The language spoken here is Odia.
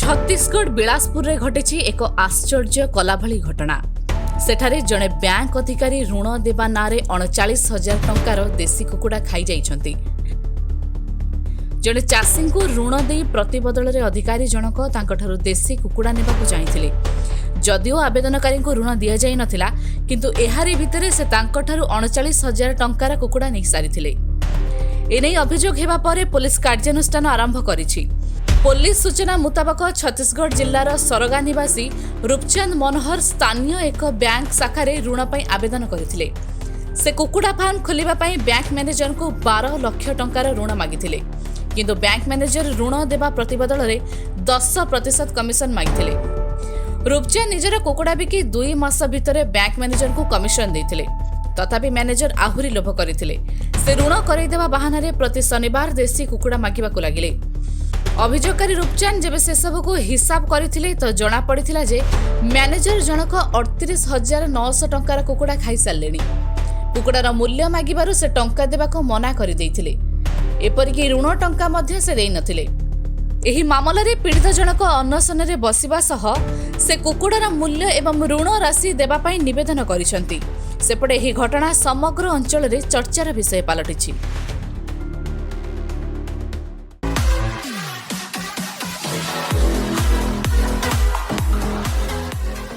ଛତିଶଗଡ଼ ବିଳାସପୁରରେ ଘଟିଛି ଏକ ଆଶ୍ଚର୍ଯ୍ୟ କଲା ଭଳି ଘଟଣା। ସେଠାରେ ଜଣେ ବ୍ୟାଙ୍କ ଅଧିକାରୀ ଋଣ ଦେବା ନାଁରେ 39,000 ଟଙ୍କାର ଦେଶୀ କୁକୁଡ଼ା ଖାଇଯାଇଛନ୍ତି। ଜଣେ ଚାଷୀଙ୍କୁ ଋଣ ଦେଇ ପ୍ରତିବଦଳରେ ଅଧିକାରୀ ଜଣକ ତାଙ୍କଠାରୁ ଦେଶୀ କୁକୁଡ଼ା ନେବାକୁ ଚାହିଁଥିଲେ। ଯଦିଓ ଆବେଦନକାରୀଙ୍କୁ ଋଣ ଦିଆଯାଇ ନଥିଲା, କିନ୍ତୁ ଏହାରି ଭିତରେ ସେ ତାଙ୍କଠାରୁ 39,000 ଟଙ୍କାର କୁକୁଡ଼ା ନେଇସାରିଥିଲେ। ଏନେଇ ଅଭିଯୋଗ ହେବା ପରେ ପୋଲିସ କାର୍ଯ୍ୟାନୁଷ୍ଠାନ ଆରମ୍ଭ କରିଛି। ପୋଲିସ ସୂଚନା ମୁତାବକ, ଛତିଶଗଡ଼ ଜିଲ୍ଲାର ସରଗା ନିବାସୀ ରୂପଚାନ୍ଦ ମନୋହର ସ୍ଥାନୀୟ ଏକ ବ୍ୟାଙ୍କ ଶାଖାରେ ଋଣ ପାଇଁ ଆବେଦନ କରିଥିଲେ। ସେ କୁକୁଡ଼ା ଫାର୍ମ ଖୋଲିବା ପାଇଁ ବ୍ୟାଙ୍କ ମ୍ୟାନେଜରଙ୍କୁ 12 ଲକ୍ଷ ଟଙ୍କାର ଋଣ ମାଗିଥିଲେ। କିନ୍ତୁ ବ୍ୟାଙ୍କ ମ୍ୟାନେଜର ଋଣ ଦେବା ପ୍ରତିବଦଳରେ 10% କମିଶନ ମାଗିଥିଲେ। ରୂପଚାନ୍ଦ ନିଜର କୁକୁଡ଼ା ବିକି 2 ମାସ ଭିତରେ ବ୍ୟାଙ୍କ ମ୍ୟାନେଜରଙ୍କୁ କମିଶନ ଦେଇଥିଲେ। ତଥାପି ମ୍ୟାନେଜର ଆହୁରି ଲୋଭ କରିଥିଲେ। ସେ ଋଣ କରାଇଦେବା ବାହାନାରେ ପ୍ରତି ଶନିବାର ଦେଶୀ କୁକୁଡ଼ା ମାଗିବାକୁ ଲାଗିଲେ। ଅଭିଯୋଗକାରୀ ରୂପଚାନ୍ଦ ଯେବେ ସେସବୁକୁ ହିସାବ କରିଥିଲେ ତ ଜଣାପଡ଼ିଥିଲା ଯେ ମ୍ୟାନେଜର ଜଣକ 38,900 ଟଙ୍କାର କୁକୁଡ଼ା ଖାଇସାରିଲେଣି। କୁକୁଡ଼ାର ମୂଲ୍ୟ ମାଗିବାରୁ ସେ ଟଙ୍କା ଦେବାକୁ ମନା କରିଦେଇଥିଲେ। ଏପରିକି ଋଣ ଟଙ୍କା ମଧ୍ୟ ସେ ଦେଇନଥିଲେ। ଏହି ମାମଲାରେ ପୀଡ଼ିତ ଜଣକ ଅନଶନରେ ବସିବା ସହ ସେ କୁକୁଡ଼ାର ମୂଲ୍ୟ ଏବଂ ଋଣ ରାଶି ଦେବା ପାଇଁ ନିବେଦନ କରିଛନ୍ତି। ସେପଟେ ଏହି ଘଟଣା ସମଗ୍ର ଅଞ୍ଚଳରେ ଚର୍ଚ୍ଚାର ବିଷୟ ପାଲଟିଛି।